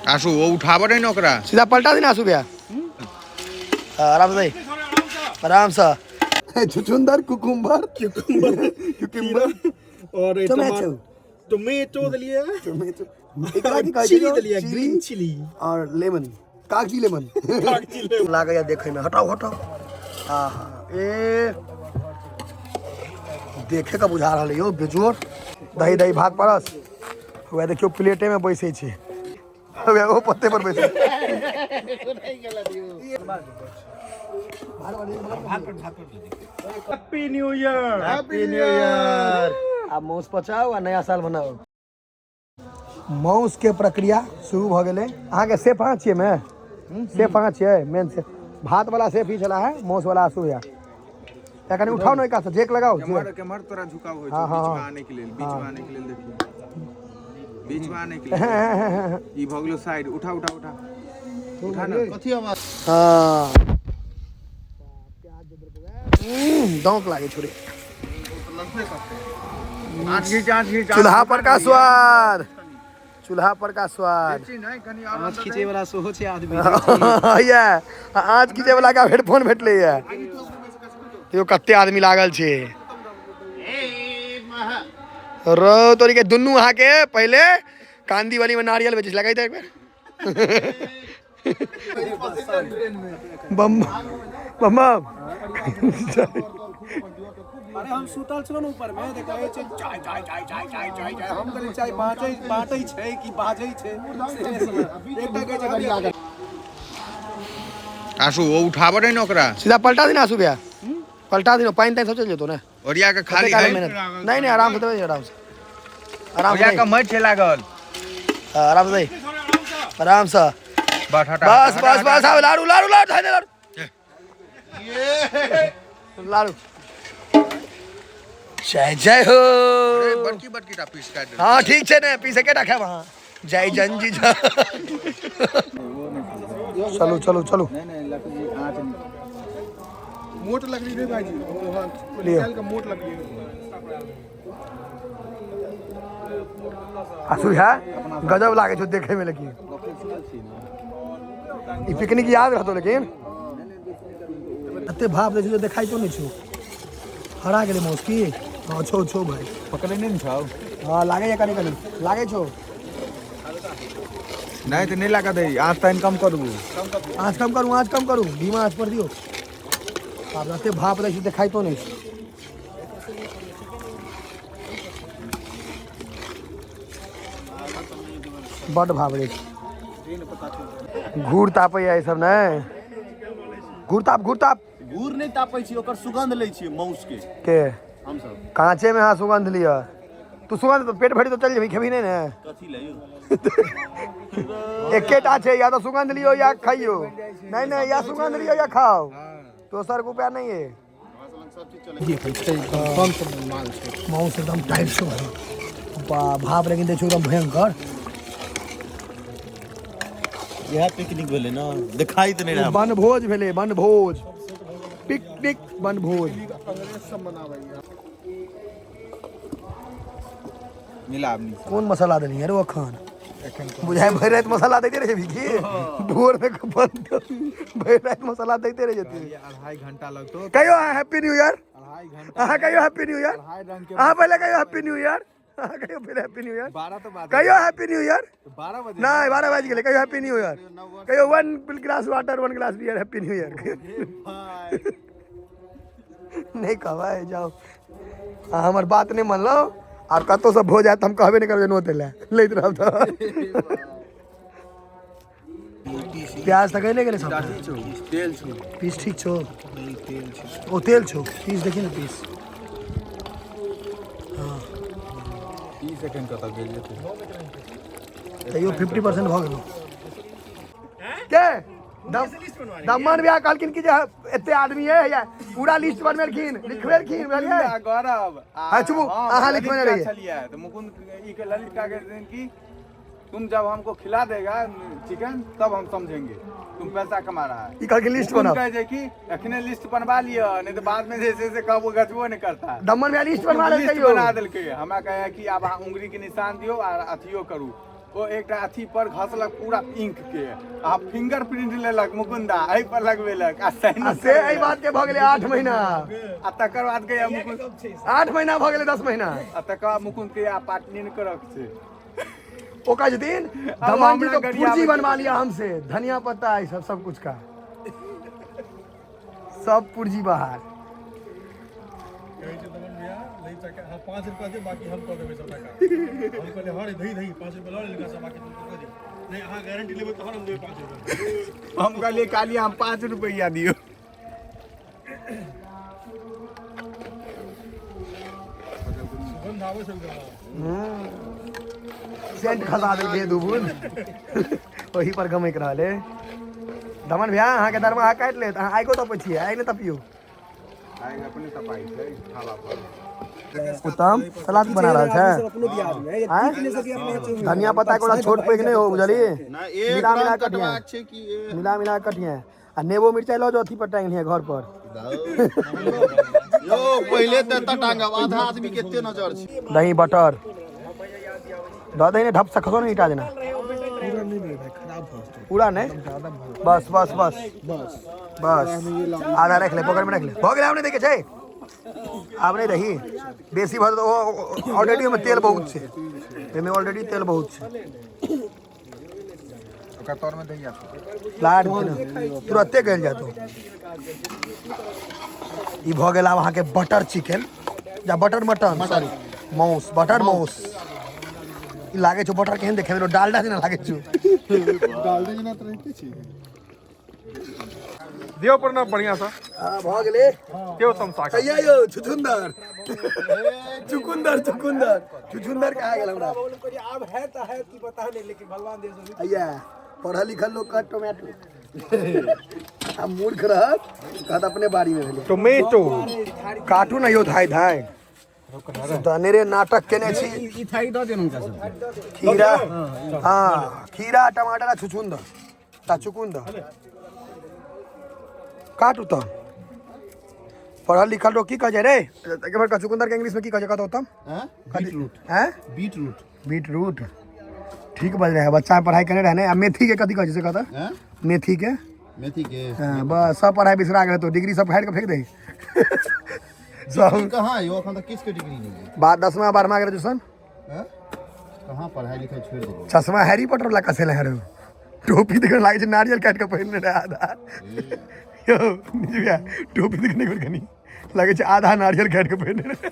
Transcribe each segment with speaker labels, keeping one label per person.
Speaker 1: आशु ओ उठाबऽ नहि ने ओकरा।
Speaker 2: सीधा पलटा देना आशु भैया। हाँ, आराम से, आराम से।
Speaker 3: छुछुंदर, कुकुम्बर, क्यूकम्बर
Speaker 4: और
Speaker 2: टोमेटो,
Speaker 4: टोमेटो देलिए।
Speaker 3: टोमेटो, एकरा की कहै छै?
Speaker 4: चिली देलिए, ग्रीन चिली।
Speaker 2: और लेमन, कागजी लेमन लागैया देखै में। हटाओ हटाओ। हाँ हाँ, ए देखे के बुझा रहल यौ बेजोड़। दही दही भात परस वएह देखियौ, प्लेटे में बैसै छै, वएह ओ पत्ते पर बैसै।
Speaker 4: Happy new year,
Speaker 3: happy new year.
Speaker 2: आब मौस पचाउ आ नया साल मनाउ। मौस के प्रक्रिया शुरू भऽ गेलै। अहाँके सेफ अहाँ छियै? मे सेफ अहाँ छियै? मेन सेफ भात वाला सेफ ही छला है, मौस वाला आंसू या कनि उठाओ ने, ओहि जेक लगाओ जेक।
Speaker 1: केम्हर केम्हर तोरा झुकाव होइ
Speaker 2: हाँ,
Speaker 1: छौ?
Speaker 2: हाँ,
Speaker 1: बीच में
Speaker 2: हाँ।
Speaker 1: आने के लेल, बीच में आने के लेल। देखियौ, बीच में आने के लेल ई भऽ गेलो साइड। उठा उठा उठा उठा ने।
Speaker 2: हाँ, दौक लागे छोड़े।
Speaker 1: आँच घीच, आँच घीच।
Speaker 2: चूल्हा पर का स्वाद, चूल्हा पर का स्वाद।
Speaker 1: नहीं, कनि और।
Speaker 4: आँच खींचे वाला सेहो छै आदमी।
Speaker 2: ये आँच खींचे वाला का हेडफोन भेटलै ये। यो कते आदमी लागल छै रो तोरी के। दुनू अहाँके पहिले कांदी वाली में नारियल बेचै छलै। एक बेर बम बम बम।
Speaker 4: अरे, हम सुतल छलहुँ ने ऊपर में, देखै छै चाय चाय चाय चाय चाय चाय चाय। हम कहलियै चाय बाँटै बाँटै छै कि बाजै छै से नहि समझ। एकटा कहै छै गरिया।
Speaker 1: आशु ओ उठाबऽ नहि ने ओकरा।
Speaker 2: सीधा पलटा देना आशु भैया, पलटा देना। पानि तानि सब चलि जेतौ ने।
Speaker 1: ओरिया के खाली
Speaker 2: कते काल
Speaker 1: है।
Speaker 2: मेहनत। नहीं नहीं, आराम से देबै, आराम से, आराम से।
Speaker 1: ओरिया के
Speaker 2: नहीं।
Speaker 1: मरि छै लागल।
Speaker 2: हाँ, आराम से, आराम से।
Speaker 1: बस, हटा।
Speaker 2: बस।
Speaker 1: हटा,
Speaker 2: बस।
Speaker 1: हटा,
Speaker 2: बस।
Speaker 1: हटा।
Speaker 2: आब लाडू लाडू लाडू धऽ दे, लाडू लाडू। जय जय हो।
Speaker 1: अरे, बड़की बड़की टा पीस काटि देलकै।
Speaker 2: हाँ, ठीक छै ने, पीस एकेटा खायब अहाँ। जय जन जी जय। चलू चलू चलू।
Speaker 1: नहीं नहीं, लकड़ी आँच नहीं।
Speaker 3: मोट लकड़ी नहीं भाईजी।
Speaker 2: लियो।
Speaker 3: निकाल के मोट लकड़ी।
Speaker 2: आशु है, गजब लागे छौ देखे में, लेकिन ई पिकनिक याद रहतो। लेकिन एते भाप दै छै जे देखाइ तो नहि छौ। हरा गेलै मौस की? हँ, छौ छौ भाई।
Speaker 1: पकड़े नहीं ने छौ?
Speaker 2: हँ, लागैए, कनि कनि लागै छौ।
Speaker 1: नहीं तऽ नहीं लागत है। आँच तनि कम कऽ देबू।
Speaker 2: आँच कम करू, आँच कम करू, धीमा आँच पर दियौ। आब एते भाप दै छै, देखाइ तो नहि छै। बड्ड भाप दै छै। घूर तापैया ई सब नहि? घूर ताप, घूर ताप।
Speaker 5: घूर नहि तापै छी, ओकर सुगंध लै छियै माउस के।
Speaker 2: के?
Speaker 5: हमसब।
Speaker 2: कांचे में? हाँ, सुगंध लिअ। तू सुगंध पेट भरि तो चल जेबही, खेबही नहि ने?
Speaker 5: कथी लै यौ?
Speaker 2: एकेटा छै, या तो सुगंध लियो या खाइयो। नहीं नहीं, या सुगंध लियो या खाओ, दोसर के उपाय नहीं है। माउस एकदम टाइट छौ भाई। बा भाप लेकिन दै छौ एकदम भयंकर।
Speaker 5: इएह पिकनिक भेलै ने, देखाई तऽ नहि रहै।
Speaker 2: वनभोज भेलै, वनभोज, पिकनिक वनभोज।
Speaker 3: अंग्रेज सब मनाबैया।
Speaker 1: मिला आब नीक।
Speaker 2: कोन मसाला देलियै रे? अखन बुझाइ भरि राति मसाला दैते रहै की भोर में बंद? भरि राति मसाला दैते रहि जेतै।
Speaker 1: 2.5 घंटा लगतो।
Speaker 2: कहियो हैप्पी न्यू ईयर।
Speaker 1: 2.5 घंटा।
Speaker 2: अहाँ कहियो हैप्पी न्यू ईयर।
Speaker 1: अढ़ाई रंग के।
Speaker 2: अहाँ पहिले कहियो हैप्पी न्यू ईयर। अहाँ कहियो पहिले हैप्पी न्यू ईयर।
Speaker 1: 12 तो बाद।
Speaker 2: कहियो हैप्पी न्यू ईयर।
Speaker 1: 12 बजे।
Speaker 2: नहीं, 12 बाजि गेलै। कहियो हैप्पी न्यू ईयर कहियो। One glass water, one glass beer, happy new year नहि कहबै? जाउ, अहाँ हमर बात नहि मानलहुँ। आब कतहु से भोज आयत तऽ हम कहबे नहि करबै नोत लए, लैत रहब। तऽ प्याज तऽ गले गेलै सब।
Speaker 1: तेल छौ।
Speaker 2: पीस ठीक छौ? ओ तेल छौ, पीस देखी ने, पीस।
Speaker 1: 30 सेकंड कतऽ गेल जेतै?
Speaker 2: तैयो 50% भऽ गेलौ। के दमन भैया कहलखिन कि जे एते आदमी है या पूरा लिस्ट बनबेलखिन, लिखबेलखिन, बुझलियै?
Speaker 1: गौरव।
Speaker 2: हाँ, चुप, अहाँ लिखबेने रहियै।
Speaker 1: छलियै तऽ मुकुंद ई के ललित का कहते कि तुम जब हमको खिला देगा चिकन तब हम समझेंगे तुम पैसा कमा रहा है।
Speaker 2: ई कहलखिन लिस्ट
Speaker 1: मुकुंद
Speaker 2: बनाओ।
Speaker 1: कहै छै कि अखने लिस्ट बनवा लिअ, नहीं तो बाद में जे छै से कहबो गछबो नहीं करता।
Speaker 2: दमन भैया लिस्ट बनवा
Speaker 1: लिस्ट
Speaker 2: लेलकै यौ।
Speaker 1: बना देलकै। हमरा कहे कि आब अहाँ उंगली के निशान दियौ आ अथियो करू। ओ एकटा अथी पर घसलक पूरा इंक के आ फिंगर प्रिंट लेलक मुकुंदा एहि पर लगबेलक आ साइन
Speaker 2: आ से एहि बात के भऽ गेलै 8 महीना।
Speaker 1: आ तकर बाद गया मुकुंद।
Speaker 2: 8 महीना भऽ गेलै, 10 महीना।
Speaker 1: आ तकर बाद मुकुंद के आ पार्टी नहि करक छै।
Speaker 2: ओ कहै छथिन दमन जी
Speaker 1: हमरा
Speaker 2: तो
Speaker 1: गरियाबै
Speaker 2: पुर्जी
Speaker 1: छै।
Speaker 2: बनवा लिया हमसे, धनिया पत्ता ई सब सब कुछ का सब पुर्जी बाहर।
Speaker 6: कहै छै दमन भैया, ललित के अहाँ 5 रुपया दे, बाकी हम कऽ देबै सबटा काम। हम कहलियै, हँ रे, धही धही, 5 रुपया लऽ लेलका सब, बाकी तुम कऽ दियौ। नहि, अहाँ गारंटी लेबै तहन हम देबै 5 रुपया।
Speaker 1: हम कहलियै, काली हम 5 रुपैआ दियौ।
Speaker 6: सुगंध आबै छै ओकरा।
Speaker 2: सेंट खसा देलकै दू बूंद, ओही पर गमकि रहल है। दमन भैया, अहाँके दरमाहा काटि लेत। अहाँ आइगो तपै छियै? आइ नहि तपियौ।
Speaker 1: आइ अपने तपाइ छै ढाबा पर।
Speaker 2: उत्तम सलाद बना रहल छै।
Speaker 4: अपनो दियाद में
Speaker 2: आँय? धनिया पत्ता के छोट पैघ नहि हो, बुझलियै?
Speaker 5: ना एक
Speaker 2: मिला मिला
Speaker 5: रंग
Speaker 2: कटिहे।
Speaker 5: कटबाक छै कि
Speaker 2: मिला मिला कटिहे आ नेबो मिरचाइ लऽ जाउ, अथी पर टांगि लिहे घर पर।
Speaker 5: यौ, पहिले तऽ एतऽ टांगब, आधा आदमी के एते नजर छै।
Speaker 2: दही बटर दऽ दही ने, ढप से खसो ने ईटा जेना। पूरा नहि, बस बस बस बस, आधा राखि ले, पकड़ में राखि ले। भऽ गेलै, आब नहि दैके छै, आब नहि दही बेसी भऽ जेतौ। ऑलरेडी ओहिमे तेल बहुत छै, ओहिमे ऑलरेडी तेल बहुत छै।
Speaker 1: ओकरा तर में दहिया।
Speaker 2: लाड तुरते गलि जातो। ई भऽ गेल आब अहाँके बटर चिकन या बटर मटन, सॉरी, मौस, बटर मौस। ई लागै छौ बटर केहन देखै मे, डालडा जेना लागै छौ।
Speaker 3: डालडे जेना तऽ रहिते छै।
Speaker 6: दियौ प्रणव बढ़िया सँ।
Speaker 2: हाँ, भऽ गेलै।
Speaker 6: दियौ तमसा के।
Speaker 2: कहिया यौ छुछुंदर, चुकुंदर, चुकुंदर, छुछुंदर कहाँ गेल हमरा?
Speaker 4: आब है तऽ है कि पता नहीं, लेकिन भगवान दे सो।
Speaker 2: अय्या, पढ़ल लिखल लोग कहत टोमेटो आ मूर्ख रहत कहत अपने बाड़ी में भेलै।
Speaker 6: टोमेटो।
Speaker 2: काटू ने यौ, धाय धाय दनेरे नाटक केने छी।
Speaker 4: ई थाई दऽ दियौ हुनका सबके।
Speaker 2: खीरा, हाँ, खीरा, टमाटर आ छुछुंदर ता चुकुंदर काटू। तऽ पढ़ल लिखल लोग की कहै छै रे? एक बार चुकुंदर के इंग्लिश में की कहै छै, कहतौ तब?
Speaker 5: बीटरूट।
Speaker 2: हैं?
Speaker 5: बीटरूट।
Speaker 2: बीट रूट, ठीक बज रहे है। बच्चा में पढ़ाई करने रहे ने। आ मेथी के कथी कहै छै से कहता?
Speaker 5: हैं?
Speaker 2: मेथी के?
Speaker 5: मेथी के।
Speaker 2: हाँ, बस सब पढ़ाई बिसरा गेल तो डिग्री सब फाड़ के फेंक दे सब।
Speaker 5: कहाँ यौ, एखन तऽ किछु के डिग्री नहि है।
Speaker 2: बाद 10वां 12वां ग्रेजुएशन।
Speaker 5: हैं? कहाँ, पढ़ाई लिखाई छोड़ि देलियै।
Speaker 2: चश्मा हैरी पॉटर वाला कसेले है रे। टोपी देखने लागे छै नारियल काटि के पहिरने रहे आधा। यौ निजु भैया, टोपी देखने के कनी लागे छै आधा नारियल काटि के पहिरने रहे।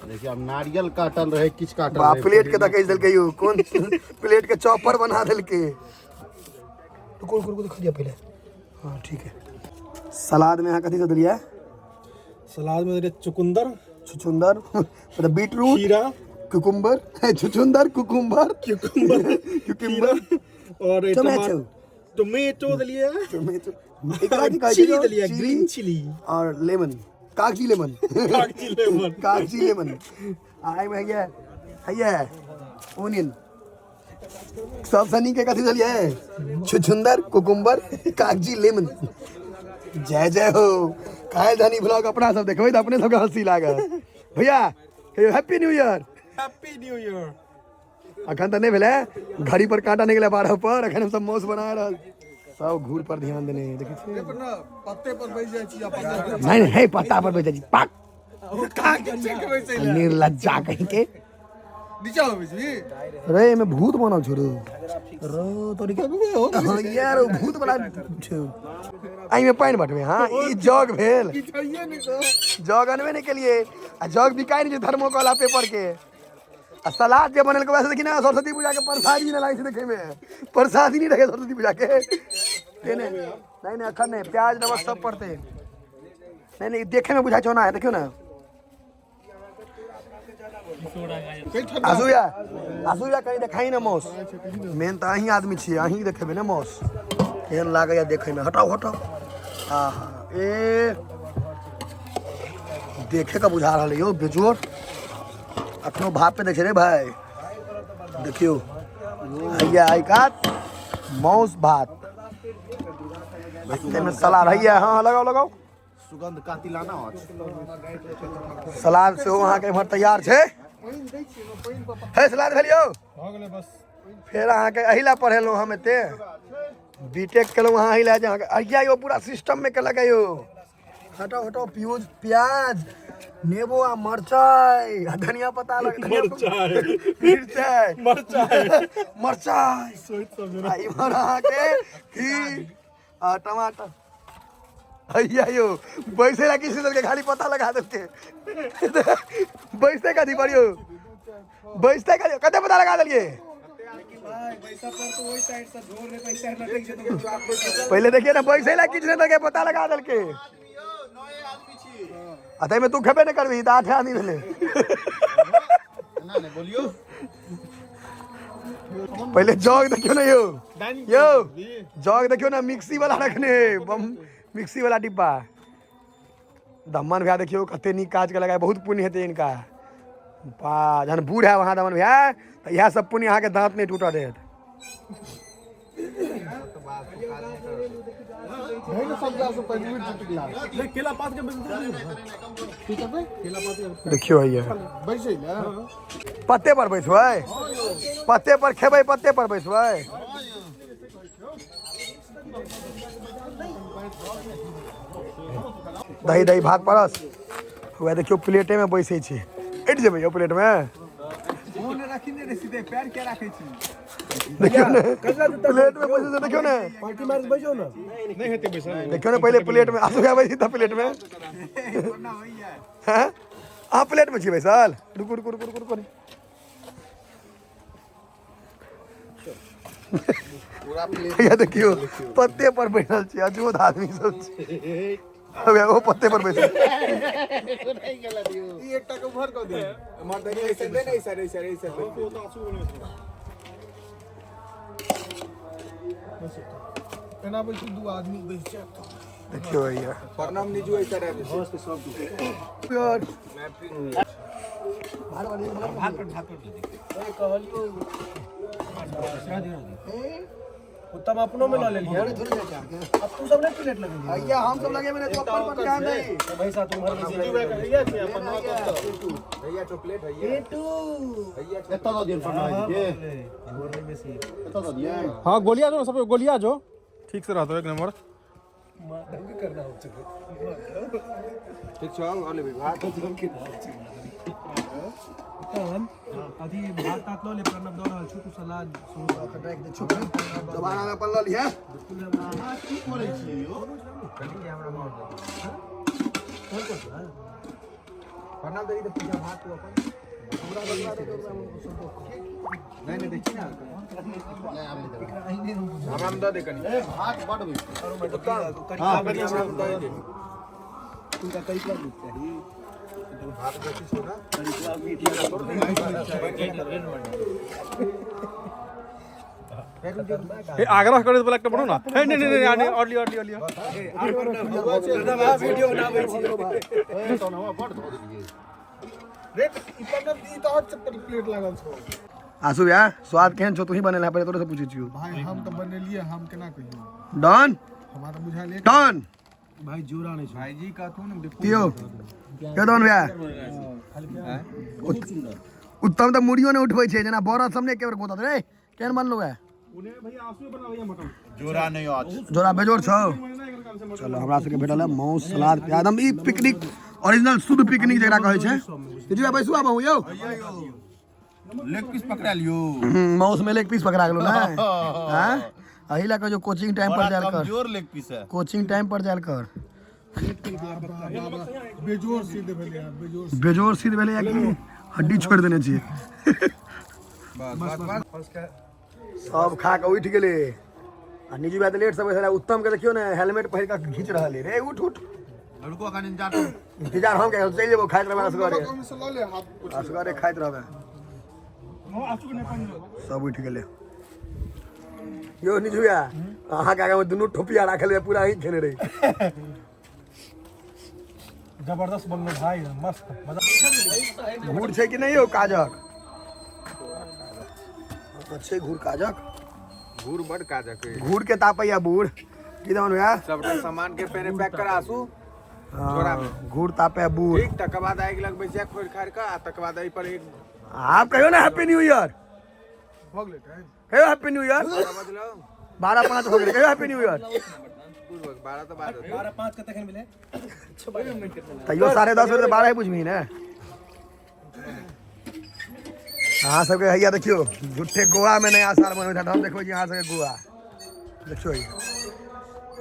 Speaker 5: देखिए, आब नारियल काटल रहे, किछु काटल
Speaker 2: बा
Speaker 5: रहे।
Speaker 2: प्लेट के दकेज देलकै यौ, कोन प्लेट के चॉपर बना देलकै। रुको रुको रुको, दिखा दिया पहले। हाँ, ठीक है। सलाद में अहाँ कथी सब देलियै?
Speaker 6: सलाद में देलियै चुकुंदर।
Speaker 2: छुछुंदर मतलब बीट रूट।
Speaker 6: खीरा।
Speaker 2: कुकुम्बर, छुछुंदर, कुकुम्बर,
Speaker 6: क्यूकम्बर।
Speaker 2: क्यूकम्बर।
Speaker 6: और
Speaker 2: टोमेटो।
Speaker 6: टोमेटो देलियै।
Speaker 2: टोमेटो। एकरा की कहै छै?
Speaker 6: चिली देलियै।
Speaker 2: चिली।
Speaker 6: Green chilli.
Speaker 2: और लेमन, कागजी लेमन।
Speaker 6: कागजी लेमन।
Speaker 2: कागजी लेमन। आ एहिमे हैया हैया ओनियन। सबसँ नीक के कथी देलियै? छुछुंदर, कुकुम्बर, कागजी लेमन। जय जय हो। काल्हि धनी ब्लॉग अपना सब देखबै तऽ अपने सबके हँसी लागत। भैया, कहियौ happy new year.
Speaker 6: Happy new year.
Speaker 2: अखन तऽ नहि भेलै, घड़ी पर कांटा नहि गेलै 12 पर। अखन हम सब मौस बना रहल, सब घूर पर ध्यान देने देखै छियै।
Speaker 3: पत्ते पर बैस जाइ छी अपन।
Speaker 2: नहीं नहीं, पत्ता पर बैठ जाइ छी। पाक, निर्लज्जा कहीं के।
Speaker 3: नीचा अबै छी।
Speaker 2: रे, एमे भूत बनल छौ रे। रो तोरी के, हाँ यार, ओ भूत बना छौ। एहिमे पानि बटबै? हाँ, ई जग भेल। जग अनबे नहि केलिए आ जग बिकाइ नहि छै थर्मोकॉल आ पेपर के। आ सलाद जे बनेलकै वैसे देखी ने, सरस्वती पूजा के प्रसादी नहि लागै छै देखैमे। प्रसादी नहि रहै सरस्वती पूजा के। तेने नहीं नहीं, अखन नहि, प्याज नमक सब पड़तै। नहीं नहीं, देखे में बुझाइ छौ ना, देखियौ ने। आसू या आसू या, कहीं देखाई ना मौस। मेन तऽ अहीं आदमी छियै, अहीं देखेबै ने मौस केहन लागैया देखैमे। हटाउ हटाउ। आहा, ए देखे के बुझा रहल यौ बेजोड़। अखनो भाप पे दै छै रे भाई। देखियौ, हैया एहि कात मौस भात, ताहिमे सलाद हैया। हाँ, लगाउ लगाउ।
Speaker 5: सुगंध कातिलाना अछि।
Speaker 2: सलाद सेहो अहाँके एम्हर तैयार छै। हे, सलाद भेल यौ?
Speaker 6: भऽ गेलै बस।
Speaker 2: फेर अहाँके एहि लए पढ़ेलहुँ हम एते बीटेक केलहुँ अहाँ एहि लए जे अहाँके अहिया यौ पूरा सिस्टममे केलक यौ। हटाओ हटाओ प्यूज प्याज नेबो आ मरचाइ आ धनिया पत्ता अलग मिरचाइ
Speaker 6: मरचाइ
Speaker 2: मरचाइ आ इम्हर अहाँके घी आ टमाटर। अहिया यौ बैसे ला किसी देलकै, खाली पत्ता लगा देलकै। बैसते कथी पर यौ, बैसते कथी, कते पत्ता लगा देलियै? पहिले देखिए ना बैसे ला किछु नहि देलकै, पत्ता लगा देलकै। आ ताहिमे तू खेबे नहि करबही तऽ 8 आदमी भेलै।
Speaker 5: बोलियो
Speaker 2: पहिले जग देखियौ ने यौ, यौ जग देखियौ ने, मिक्सी वाला रखने है, बम मिक्सी वाला डिब्बा। दमन भैया देखियौ कते नीक काज केलक, बहुत पुण्य हेतै इनका। बा जहन बूढ़ है वहाँ दमन भैया तऽ इएह सब पुण्य अहाँके दाँत नहि टूटऽ देत। देखियौ हैया पत्ते पर बैसबै, पत्ते पर खेबै, पत्ते पर बैसबै। दही दही भात परस। वएह देखियौ प्लेटे में बैसै छै। अटि जेबै यौ प्लेट में? देखियौ ने प्लेट में बैसै छै, देखियौ ने
Speaker 4: पार्टी मार बैसो ना।
Speaker 6: नहि हेतै बैसल।
Speaker 2: देखियौ ने पहिले प्लेट में आसू भैया बैसी तऽ प्लेट में। हैं अहाँ प्लेट में छी बैसल? रुकू रुकू रुकू रुकू रुकू। भैया देखियौ पत्ते पर बैठल छी, अजोध आदमी सब छै। भैया ओ पत्ते पर बैसल।
Speaker 3: ई एकटा के उभर कऽ दे।
Speaker 1: ऐसे दे ने, ऐसे ऐसे ऐसे।
Speaker 3: एना बैसू, दू आदमी बैस जायत।
Speaker 2: देखियौ भैया
Speaker 1: प्रणाम निजू ऐसे रह।
Speaker 4: उत्तम अपनो में लऽ लेलियै। अब तू सब नहीं प्लेट लगेली?
Speaker 2: भैया हम सब लगेबे नहीं, तू अपन पर ध्यान दे।
Speaker 4: भाई साहब तुम्हारे
Speaker 1: भैया चॉकलेट भैया
Speaker 5: एतऽ दऽ दियौ के एतऽ दऽ दियौ।
Speaker 6: हाँ गोलिया जो सब गोलिया जो ठीक से रहतो एक नंबर।
Speaker 1: ठीक छौ और लेबै भात।
Speaker 4: अथी भात तात लऽ ले, प्रणव दऽ रहल छौ, तू सलाद
Speaker 2: दोबारा में अपन लऽ लिहे।
Speaker 1: प्रणाम दही तऽ पूजा भात तू अपन। नहीं नहीं देखी ना हमरा में दऽ दे कनी।
Speaker 5: भात बड बैसतै।
Speaker 1: कनी हमरा में दऽ दे। भात बेसी छौ ना।
Speaker 6: हे आग्रह करे वाला एकटा बनू ना। हे नहीं नहीं नहीं और लियो और लियो लियो।
Speaker 4: वीडियो बनाबै छी।
Speaker 5: तहन हमरा बड धऽ देलियै।
Speaker 3: रे ई प्रणव ई तऽ और चप्पल प्लेट लागल छौ।
Speaker 2: आसू भैया स्वाद केहन छौ? तू ही बनेला, पहिले तोरे से पूछै छियौ।
Speaker 3: भाई हम तऽ बनेलियै, हम केना कहियौ?
Speaker 2: डन
Speaker 3: हमरा तऽ बुझायल एक
Speaker 2: डन।
Speaker 4: भाई जोड़ा नहीं छौ।
Speaker 1: भाईजी कहथुन
Speaker 2: दियौ के दन भैया? उत्तम तऽ मुड़ियो नहि उठबै छै, जेना बरद सब नहि एक बेर गोतत रे। केहन बनलो है?
Speaker 5: जोड़ा नहि अछि।
Speaker 2: जोड़ा बेजोड़ छौ। चलो हमरा सबके भेटल है मांस सलाद प्याज, एकदम ई पिकनिक ओरिजिनल शुद्ध पिकनिक जकरा कहै छै। तेजू बैसू आबहु यौ।
Speaker 5: लेग पीस पकड़ा लियो।
Speaker 2: मांस में लेग पीस पकड़ा गेलो ना। हैं एहि लए कह जो कोचिंग टाइम पर जायल कर।
Speaker 5: कमजोर लेग पीस है।
Speaker 2: कोचिंग टाइम पर जायल कर।
Speaker 3: बेजोड़ सिद्ध भेलै हँ, बेजोड़।
Speaker 2: बेजोड़ सिद्ध भेलै या कि हड्डी छोड़ि देने छियै? सब खा कऽ उठि गेलै आ निजू भाई तऽ लेट से बैसल है। उत्तम के देखियौ ने हेलमेट पहिर कऽ घीच रहल है। रे उठ उठ,
Speaker 5: रुको अखन इंतजार करू।
Speaker 2: इंतजार हम क्या चलि जेबो, खाइत रहबै असगरे।
Speaker 3: ओहिमे से लऽ ले हाथ पोछि।
Speaker 2: असगरे खाइत रहबै। सब उठि गेलै यौ। निजू भैया अहाँके आगाँमे दुनू ठोपिया राखल है, पूरा ही खेने रही।
Speaker 6: जबरदस्त बनलो भाई, मस्त मजा।
Speaker 2: घूर छै कि नहि यौ काजक? छै घूर काजक?
Speaker 1: घूर बड काजक है।
Speaker 2: घूर के तापैया बूढ़ की दमन भैया?
Speaker 1: सबटा सामान के पहले पैक करा आसू झोरा में।
Speaker 2: घूर तापे बूढ़।
Speaker 1: ठीक, तकर बाद आगि लगबै छियै खोलि खाड़ि कऽ आ तकर बाद एहि पर एक
Speaker 2: आप कहियो ना हैप्पी न्यू ईयर।
Speaker 3: भऽ गेलै टाइम।
Speaker 2: कहियो हैप्पी न्यू ईयर। 12:05 हो गेलै, कहियो हैप्पी न्यू ईयर।
Speaker 1: 12 तो बाद।
Speaker 4: 12:05 के तखन भेलै।
Speaker 2: तैयो 10:30 बजे, 12 ही बुझबही ने। अहाँ सबके हैया देखियौ, झूठे गोवा में नया साल मनबै छथि। हम देखबै छी अहाँ सबके गोवा। देखियौ, ई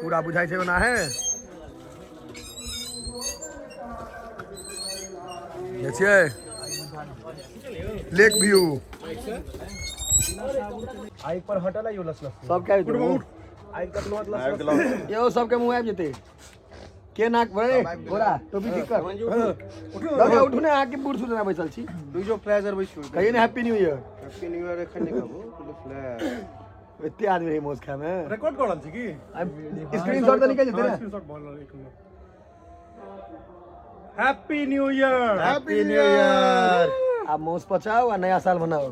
Speaker 2: पूरा बुझाइ छै ओना है। देखियै लेक व्यू।
Speaker 4: आइ पर हटल आइयो लस लस।
Speaker 2: सबके आबि जेतै मुँह।
Speaker 4: आइ कतनो लस लस।
Speaker 2: यौ, सबके मुँह आबि जेतै के नाक भरे गोरा टोपी ठीक कर। दादा, उठू ने। अहाँ के बूढ़ सूढ़ बैसल छी।
Speaker 4: दुइ जो फ्लैश जरबै छी।
Speaker 2: कहियो ने happy new year.
Speaker 4: Happy new year एखन नहि कहबो, पहिले फ्लैश।
Speaker 2: एते आदमी रही मौस खाय में।
Speaker 6: रिकॉर्ड कऽ रहल छी की?
Speaker 2: स्क्रीन शॉट तऽ निकलि जेतै ने।
Speaker 6: स्क्रीनशॉट भऽ रहल, एक minute. Happy new year.
Speaker 5: Happy new year.
Speaker 2: आब मौस पचाओ आ नया साल मनाओ।